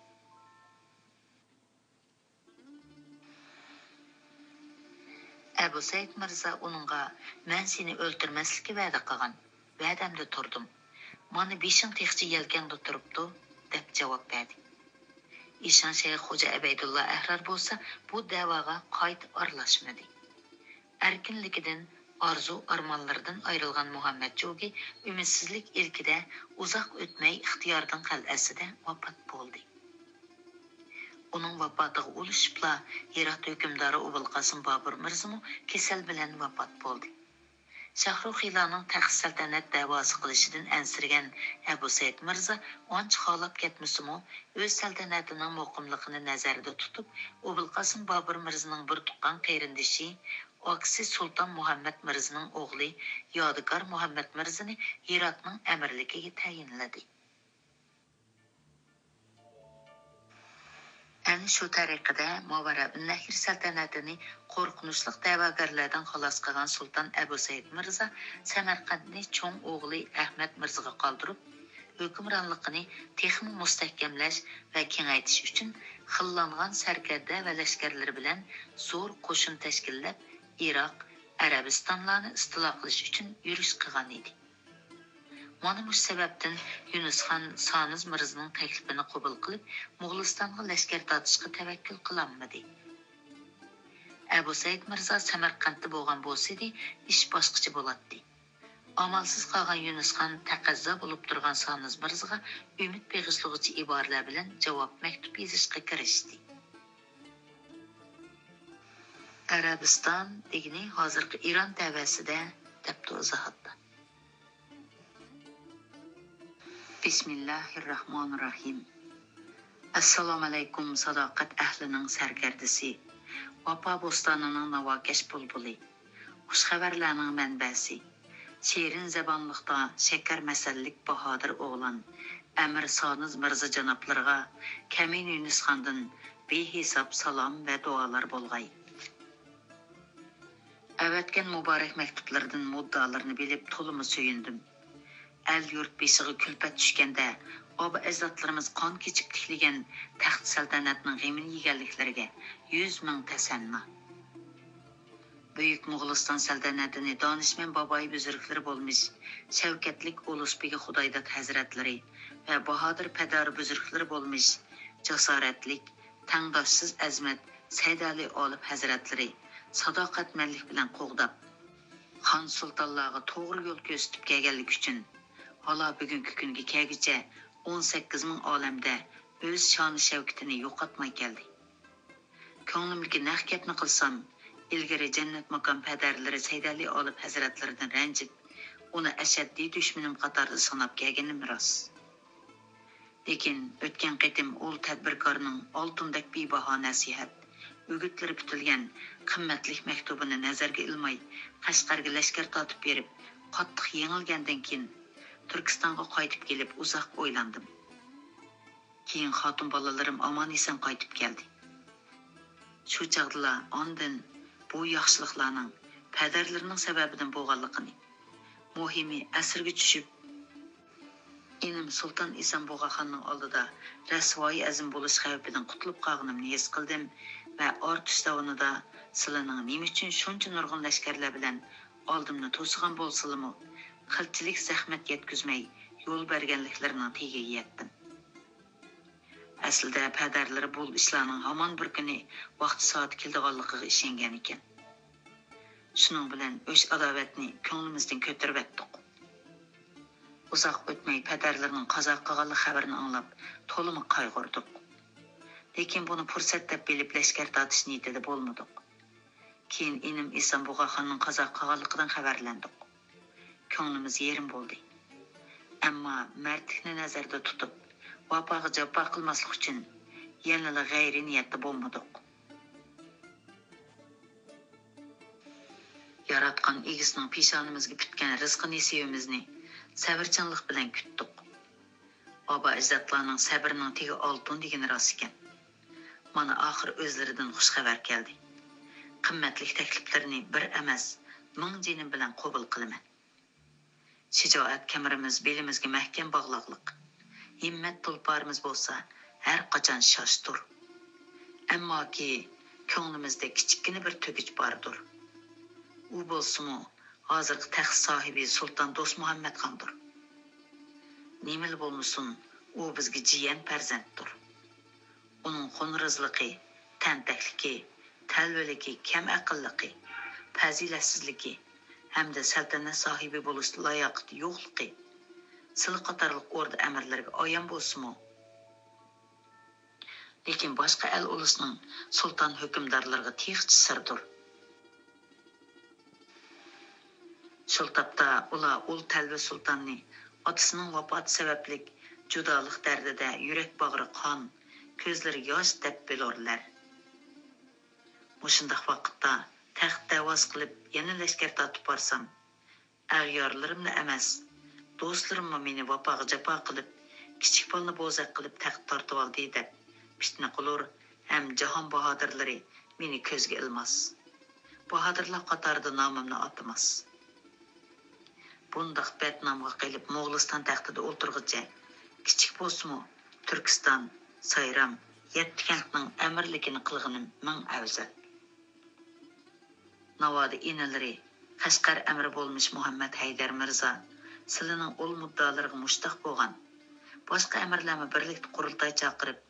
ئەبۇ سەئىد مىرزا ئۇنىڭغا، «مەن سېنى ئۆلتۈرمەسلىككە ۋەدە قىلغان، ۋەدەمدە تۇردۇم. مانا بېشىڭ تېخىچە يەلكەڭدە تۇرۇپتۇ» دەپ جاۋاب بەردى. ئىشان شەيخ خوجا ئەبەيدۇللا ئەھرار بولسا بۇ دەۋاغا قايتا ئارىلاشمىدى. ئەركىنلىكىدىن، ئارزۇ-ئارمانلىرىدىن ئايرىلغان مۇھەممەد جوگى ئۈمىدسىزلىك ئىلكىدە ئۇزاق ئۆتمەي ئىختىياردىن قەلئەسىدە ۋاپات بولدى. ئۇنىڭ ۋاپاتىغا ئۇلىشىپلا، ھىرات ھۆكۈمدارى ئوبۇلقاسىم بابۇر مىرزىمۇ كېسەل بىلەن ۋاپات بولدى. شاھرۇخىلارنىڭ تەخت سەلتەنەت دەۋاسى قىلىشىدىن ئەنسىرىگەن ئەبۇ سەئىد مىرزا ئانچە خالاپ كەتمىسىمۇ، ئۆز سەلتەنىتىنىڭ مۇقىملىقىنى نەزەردە تۇتۇپ، ئوبۇلقاسىم بابۇر مىرزىنىڭ بىر تۇغقان قېرىندىشى، ئاكىسى سۇلتان مۇھەممەد مىرزىنىڭ ئوغلى يادىكار مۇھەممەد مىرزىنى ھىراتنىڭ ئەمىرلىكىگە تەيىنلىدى. ئەنە شۇ تەرىقىدە ماۋەرەئۇننەھر سەلتەنىتىنى قورقۇنچلۇق دەۋاگەرلەردىن خالاس قىلغان سۇلتان ئەبۇ سەئىد مىرزا سەمەرقەنتنى چوڭ ئوغلى ئەھمەد مىرزىغا قالدۇرۇپ، ھۆكۈمرانلىقىنى تېخىمۇ مۇستەھكەملەش ۋە كېڭەيتىش ئۈچۈن خىللانغان سەركەردە ۋە لەشكەرلىرى بىلەن زور قوشۇن تەشكىللەپ، ئىراق، ئەرەبىستانلارنى ئىستىلا قىلىش ئۈچۈن يۈرۈش قىلغان ئىدى. مانا مۇشۇ سەۋەبتىن يۇنۇس خان سانىز مىرزىنىڭ تەكلىپىنى قوبۇل قىلىپ، موغۇلىستانغا لەشكەر تارتىشقا تەۋەككۈل قىلالمىدى. ئەبۇ سەئىد مىرزا سەمەرقەنتتە بولغان بولسىدى، ئىش باشقىچە بولاتتى. ئامالسىز قالغان يۇنۇس خان تەقەززا بولۇپ تۇرغان سانىز مىرزىغا ئۈمىد بېغىشلىغۇچى ئىبارىلەر بىلەن جاۋاب مەكتۇپ يېزىشقا كىرىشتى. ئەرەبىستان دېگىنى ھازىرقى ئىران تەۋەسىدە، دەپتۇ ئىزاھاتتا. بىسمىللاھىررەھمانىررەھىم. ئەسسالامۇئەلەيكۇم، ساداقەت ئەھلىنىڭ سەركەردىسى، ۋاپا بوستانىنىڭ ناۋاكەش بۇلبۇلى، خۇش خەۋەرلەرنىڭ مەنبەسى، شېرىن زەبانلىقتا شەكەر مەسەللىك باھادىر ئوغلان ئەمىر سانىز مىرزا جانابلىرىغا كەمىنە يۇنۇسخاندىن بىھېساب سالام ۋە دۇئالار بولغاي. ئەۋەتكەن مۇبارەك مەكتۇپلىرىدىن مۇددىئالىرىنى بىلىپ تولىمۇ سۆيۈندۈم. ئەل-يۇرت بېشىغا كۈلپەت چۈشكەندە، ئابا-ئەجدادلىرىمىز قان كېچىپ تىكلىگەن تەخت سەلتەنەتنىڭ غېمىنى يېگەنلىكلىرىگە يۈز مىڭ تەسەننا. بۈيۈك موغۇلىستان سەلتەنىتىنى دانىشمەن بابايى بۈزرۈكلىرى بولمىش شەۋكەتلىك ئۇلۇس بېگى خۇدايداد ھەزرەتلىرى ۋە باھادىر پەدەر بۈزرۈكلىرى بولمىش جاسارەتلىك، تەڭداشسىز ئەزىمەت سەيدەلى ئالىپ ھەزرەتلىرى ساداقەتمەنلىك بىلەن قوغداپ، خان سۇلتانلارغا توغرا يول كۆرسىتىپ كەلگەنلىكى ئۈچۈن، ھالا بۈگۈنكى كۈنگە كەلگۈچە ئون سەككىز مىڭ ئالەمدە ئۆز شانى شەۋكىتىنى يوقاتماي كەلدى. كۆڭلۈمدىكى نەق گەپنى قىلسام، ئىلگىرى جەننەت ماكان پەدەرلىرى سەيدەلى ئالىپ ھەزرەتلىرىدىن رەنجىپ، ئۇنى ئەشەددىي دۈشمىنىم قاتارىدا ساناپ كەلگىنىم راست. لېكىن ئۆتكەن قېتىم ئۇل تەدبىركارنىڭ ئالتۇندەك بىباھا نەسىھەت، ئۈگۈتلىرى پۈتۈلگەن قىممەتلىك مەكتۇبىنى نەزەرگە ئىلماي، قەشقەرگە لەشكەر تارتىپ بېرىپ، قاتتىق يېڭىلگەندىن كېيىن، تۈركىستانغا قايتىپ كېلىپ ئۇزاق ئويلاندىم. كېيىن خاتۇن بالىلىرىم ئامان-ئېسەن قايتىپ كەلدى. شۇ چاغدىلا ئاندىن بۇ ياخشىلىقلارنىڭ پەدەرلىرىنىڭ سەۋەبىدىن بولغانلىقىنى، مۇھىمى ئەسىرگە چۈشۈپ، ئىنىم سۇلتان ئىسان بۇغاخاننىڭ ئالدىدا رەسۋايى ئەزىم بولۇش خەۋپىدىن قۇتۇلۇپ قالغىنىمنى ھېس قىلدىم ۋە ئارتۇش داۋىنىدا سىلىنىڭ نېمە ئۈچۈن شۇنچە نۇرغۇن لەشكەرلەر بىلەن ئالدىمنى توسىغان بولسىلىمۇ، قىلچىلىك زەخمەت يەتكۈزمەي يول بەرگەنلىكلىرىنىڭ تېگىگە يەتتىم. ئەسلىدە پەدەرلىرى بۇ ئىشلارنىڭ ھامان بىر كۈنى ۋاقتى سائىتى كېلىدىغانلىقىغا ئىشەنگەنىكەن. شۇنىڭ بىلەن ئۆچ-ئاداۋەتنى كۆڭلىمىزدىن كۆتۈرۈۋەتتۇق. ئۇزاق ئۆتمەي پەدەرلىرىنىڭ قازا قىلغانلىق خەۋىرىنى ئاڭلاپ، تولىمۇ قايغۇردۇق. لېكىن بۇنى پۇرسەت دەپ بىلىپ، لەشكەر تارتىش نىيىتىدە بولمىدۇق. كېيىن ئىنىم ئىسان بۇغاخاننىڭ قازا قىلغانلىقىدىن خەۋەرلەندۇق. كۆڭلىمىز يېرىم بولدى. ئەمما مەردلىكنى نەزەردە تۇتۇپ، ۋاپاغا جاپا قىلماسلىق ئۈچۈن يەنىلا غەيرىي نىيەتتە بولمىدۇق. ياراتقان ئىگىسىنىڭ پېشانىمىزگە پۈتكەن رىزقى نېسىۋىمىزنى سەۋرچانلىق بىلەن كۈتتۇق. ئابا-ئەجدادلارنىڭ سەبرىنىڭ تېگى ئالتۇن دېگىنى راست ئىكەن. مانا ئاخىر ئۆزلىرىدىن خۇش خەۋەر كەلدى. قىممەتلىك تەكلىپلىرىنى بىر ئەمەس، مىڭ جېنىم بىلەن قوبۇل قىلىمەن. شىجائەت كەمىرىمىز بېلىمىزگە مەھكەم باغلاغلىق. ھىممەت تۇلپارىمىز بولسا ھەر قاچان شاشتۇر. ئەمماكى كۆڭلىمىزدە كىچىككىنە بىر تۈگۈچ باردۇر. ئۇ بولسىمۇ ھازىرقى تەخت ساھىبى سۇلتان دوستمۇھەممەتخاندۇر. نېمىلا بولمىسۇن، ئۇ بىزگە جىيەن پەرزەنتتۇر. ئۇنىڭ خۇنرىزلىقى، تەنتەكلىكى، تەلۋىلىكى، كەم ئەقىللىقى، پەزىلەتسىزلىكى ھەمدە سەلتەنەت ساھىبى بولۇش لاياقىتى يوقلۇقى سىلى قاتارلىق ئوردا ئەمىرلىرىگە ئايان بولسىمۇ، لېكىن باشقا ئەل ئۇلۇسنىڭ سۇلتان ھۆكۈمدارلىرىغا تېخىچە سىردۇر. شۇ تاپتا ئۇلار ئۇل تەلۋە سۇلتاننى ئاتىسىنىڭ ۋاپاتى سەۋەبلىك جۇدالىق دەردىدە يۈرەك باغرى قان، كۆزلىرى ياش دەپ بىلۇرلەر. مۇشۇنداق ۋاقىتتا تەخت دەۋاسى قىلىپ يەنە لەشكەر تارتىپ بارسام، ئەغيارلىرىملا ئەمەس، دوستلىرىممۇ مېنى ۋاپاغا جاپا قىلىپ، كىچىك بالىنى بوزەك قىلىپ تەخت تارتىۋالدى دەپ پىتنە قىلۇر ھەم جاھان باھادىرلىرى مېنى كۆزگە ئىلماس. باھادىرلار قاتارىدا نامىمنى ئاتىماس. بۇنداق بەتنامغا قېلىپ موغۇلىستان تەختىدە ئولتۇرغىچە، كىچىك بولسىمۇ تۈركىستان، سايرام، يەتتە كەنتنىڭ ئەمىرلىكىنى قىلغىنىم مىڭ ئەۋزەل. ناۋادا ئىنىلىرى قەشقەر ئەمىرى بولمىش مۇھەممەد ھەيدەر مىرزا سىلىنىڭ ئۇل مۇددىئالىرىغا مۇشتاق بولغان، باشقا ئەمىرلەرمۇ بىرلىكتە قۇرۇلتاي چاقىرىپ،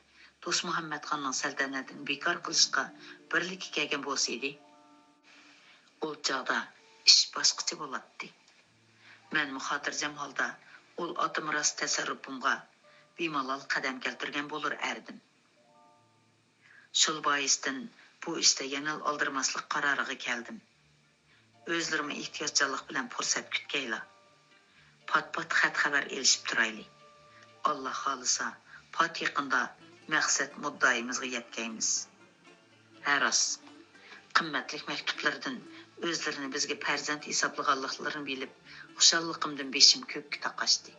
دوست مۇھەممەدخاننىڭ سەلتەنىتىنى بىكار قىلىشقا بىرلىككە كەلگەن بولسا ئىدى، ئۇ چاغدا ئىش باشقىچە بولاتتى. مەنمۇ خاتىرجەم ھالدا ئۇل ئاتىمۇ راست تەسەررۇپۇمغا بىمالال قەدەم كەلتۈرگەن بولۇر ئەردىم. شۇ بايىستىن بۇ ئىشتا يەنىلا ئالدىرىماسلىق قارارىغا كەلدىم. ئۆزلىرىمۇ ئېھتىياتچانلىق بىلەن پۇرسەت كۈتكەيلا. پات-پات خەت-خەۋەر ئېلىشىپ تۇرايلى. ئاللا خالىسا، پات يېقىندا مەقسەت مۇددىئايىمىزغا يەتكەيمىز. ھە راست، قىممەتلىك مەكتۇپلىرىدىن ئۆزلىرىنى بىزگە پەرزەنت ھېسابلىغانلىقلىرىنى بىلىپ، خۇشاللىقىمدىن بېشىم كۆككە تاقاشتى.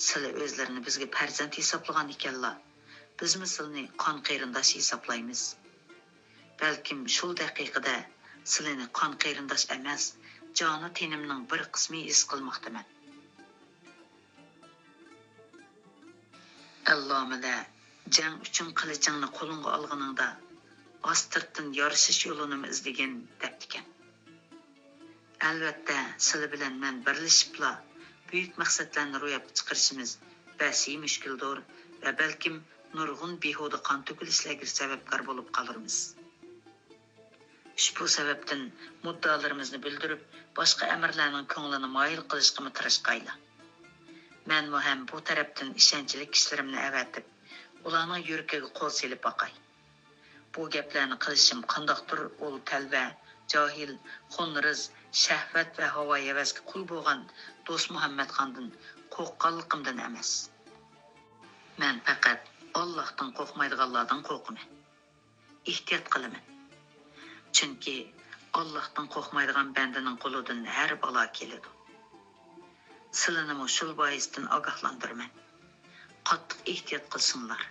سىلى ئۆزلىرىنى بىزگە پەرزەنت ھېسابلىغان ئىكەنلا، بىزمۇ سىلىنى قان قېرىنداش ھېسابلايمىز. بەلكىم شۇ دەقىقىدە سىلىنى قان قېرىنداش ئەمەس، جانى تېنىمنىڭ بىر قىسمى ھېس قىلماقتىمەن. ئەللامىلەر جەڭ ئۈچۈن قىلىچىڭنى قولۇڭغا ئالغىنىڭدا، ئاستىرتتىن يارىشىش يولىنىمۇ ئىزدىگىن، دەپتىكەن. ئەلۋەتتە، سىلى بىلەن مەن بىرلىشىپلا بۈيۈك مەقسەتلەرنى روياپقا چىقىرىشىمىز بەسى مۈشكۈلدۇر ۋە بەلكىم نۇرغۇن بىھۇدە قان تۆكۈلۈشلەرگە سەۋەبكار بولۇپ قالۇرمىز. ئۇشبۇ سەۋەبتىن مۇددىئالىرىمىزنى بىلدۈرۈپ، باشقا ئەمىرلەرنىڭ كۆڭلىنى مايىل قىلىشقىمۇ تىرىشقايلا. مەنمۇ ھەم بۇ تەرەپتىن ئىشەنچلىك كىشىلىرىمنى ئەۋەتىپ، ئۇلارنىڭ يۈرىكىگە قول سېلىپ باقاي. بۇ گەپلەرنى قىلىشىم قانداقتۇر ئۇل تەلۋە، جاھىل، خۇنرىز، شەھۋەت ۋە ھاۋاھەۋەسكە قۇل بولغان دوست مۇھەممەتخاندىن قورققانلىقىمدىن ئەمەس. مەن پەقەت ئاللاھتىن قورقمايدىغانلاردىن قورقىمەن. ئېھتىيات قىلىمەن. چۈنكى ئاللاھتىن قورقمايدىغان بەندىنىڭ قولىدىن ھەر بالا كېلىدۇ. سىلىنىمۇ شۇ بايىستىن ئاگاھلاندۇرىمەن. قاتتىق ئېھتىيات قىلسۇنلار.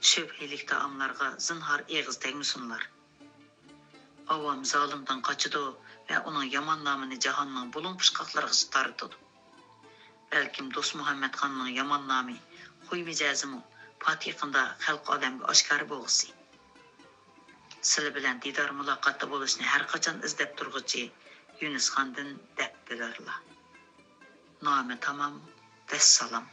شۈبھىلىك تائاملارغا زىنھار ئېغىز تەگمىسۇنلار. ئاۋام زالىمدىن قاچىدۇ ۋە ئۇنىڭ يامان نامىنى جاھاننىڭ بۇلۇڭ پۇچقاقلىرىغىچە تارىتىدۇ. بەلكىم دوست مۇھەممەتخاننىڭ يامان نامى، خۇي مىجەزىمۇ پات يېقىندا خەلق ئالەمگە ئاشكارا بولغۇسى. سىلى بىلەن دىدار مۇلاقاتتا بولۇشنى ھەر قاچان ئىزدەپ تۇرغۇچى يۈنۈسخاندىن دەپ بىلەرلا. نامە تامام، ۋەسسالام.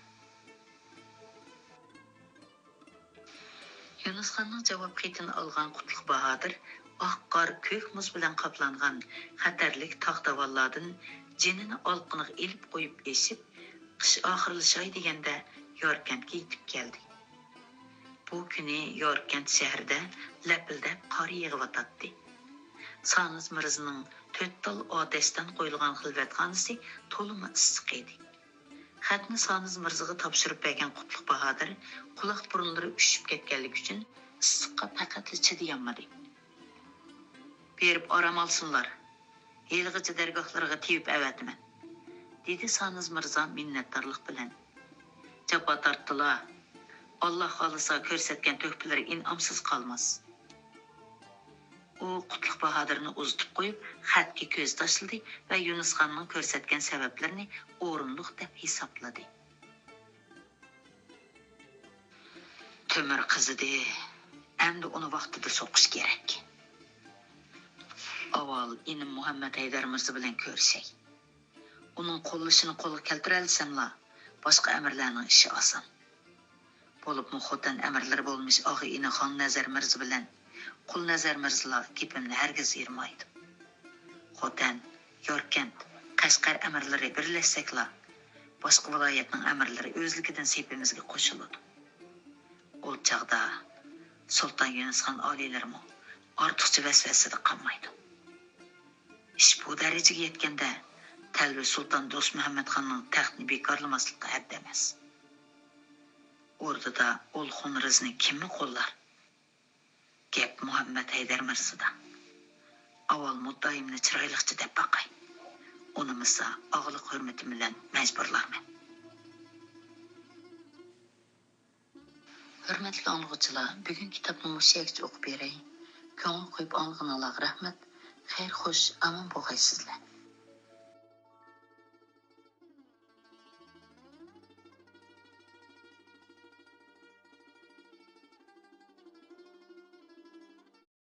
يۈنۈسخاننىڭ جاۋاب خېتىنى ئالغان قۇتلۇق باھادىر ئاق قار، كۆك مۇز بىلەن قاپلانغان خەتەرلىك تاغ داۋانلاردىن جېنىنى ئالىقىنىغا ئېلىپ قويۇپ ئېشىپ، قىش ئاخىرلىشاي دېگەندە ياركەنتكە يېتىپ كەلدى. بۇ كۈنى ياركەنت شەھىرىدە لەپىلدەپ قار يېغىۋاتاتتى. سانىز مىرزىنىڭ تۆت تال ئاتەشتىن قويۇلغان خىلۋەتخانىسى تولىمۇ ئىسسىق ئىدى. خەتنى سانىز مىرزىغا تاپشۇرۇپ بەرگەن قۇتلۇق باھادىر قۇلاق بۇرۇنلىرى ئۈششۈپ كەتكەنلىكى ئۈچۈن ئىسسىققا پەقەتلا چىدىيالمىدى. بېرىپ ئارام ئالسۇنلار، ھېلىغىچە دەرگاھلىرىغا تېۋىپ ئەۋەتىمەن، دېدى سانىز مىرزا مىننەتدارلىق بىلەن. جاپا تارتتىلا، ئاللا خالىسا كۆرسەتكەن تۆھپىلىرى ئىنئامسىز قالماس. ئۇ قۇتلۇق باھادىرنى ئۇزىتىپ قويۇپ، خەتكە كۆز تاشلىدى ۋە يۈنۈسخاننىڭ كۆرسەتكەن سەۋەبلىرىنى ئورۇنلۇق دەپ ھېسابلىدى. تۆمۈر قىزىدى، ئەمدى ئۇنى ۋاقتىدا سوقۇش كېرەك. ئاۋۋال ئىنىم مۇھەممەد ھەيدەر مىرزا بىلەن كۆرۈشەي. ئۇنىڭ قوللىشىنى قولغا كەلتۈرەلىسەملا، باشقا ئەمىرلەرنىڭ ئىشى ئاسان. بولۇپمۇ خوتەن ئەمىرلىرى بولمىش ئاغا-ئىنى خاننەزەر مىرزا بىلەن قۇلنەزەر مىرزىلار گېپىمنى ھەرگىز ئېرىمايدۇ. خوتەن، ياركەنت، قەشقەر ئەمىرلىرى بىرلەشسەكلا، باشقا ۋىلايەتنىڭ ئەمىرلىرى ئۆزلۈكىدىن سېپىمىزگە قوشۇلىدۇ. ئۇ چاغدا سۇلتان يۇنۇسخان ئالىيلىرىمۇ ئارتۇقچە ۋەسۋەسىدە قالمايدۇ. ئىش بۇ دەرىجىگە يەتكەندە، تەلۋە سۇلتان دوستمۇھەممەتخاننىڭ تەختىنى بىكارلىماسلىقى ھەددى ئەمەس. ئوردىدا ئۇلۇغ خونرىزنى كىممۇ قوللار؟ گەپ مۇھەممەد ھەيدەر مىرزىدا. ئاۋۋال مۇددىئايىمنى چىرايلىقچە دەپ باقاي. ئۇنىمىسا، ئاغىلىق ھۆرمىتىم بىلەن مەجبۇرلارمەن. ھۆرمەتلىك ئاڭلىغۇچىلار، بۈگۈن كىتابنى مۇشۇ يەرگىچە ئوقۇپ بېرەي. كۆڭۈل قويۇپ ئاڭلىغىنىڭلارغا رەھمەت. خەير، خوش، ئامان بولغايسىزلەر.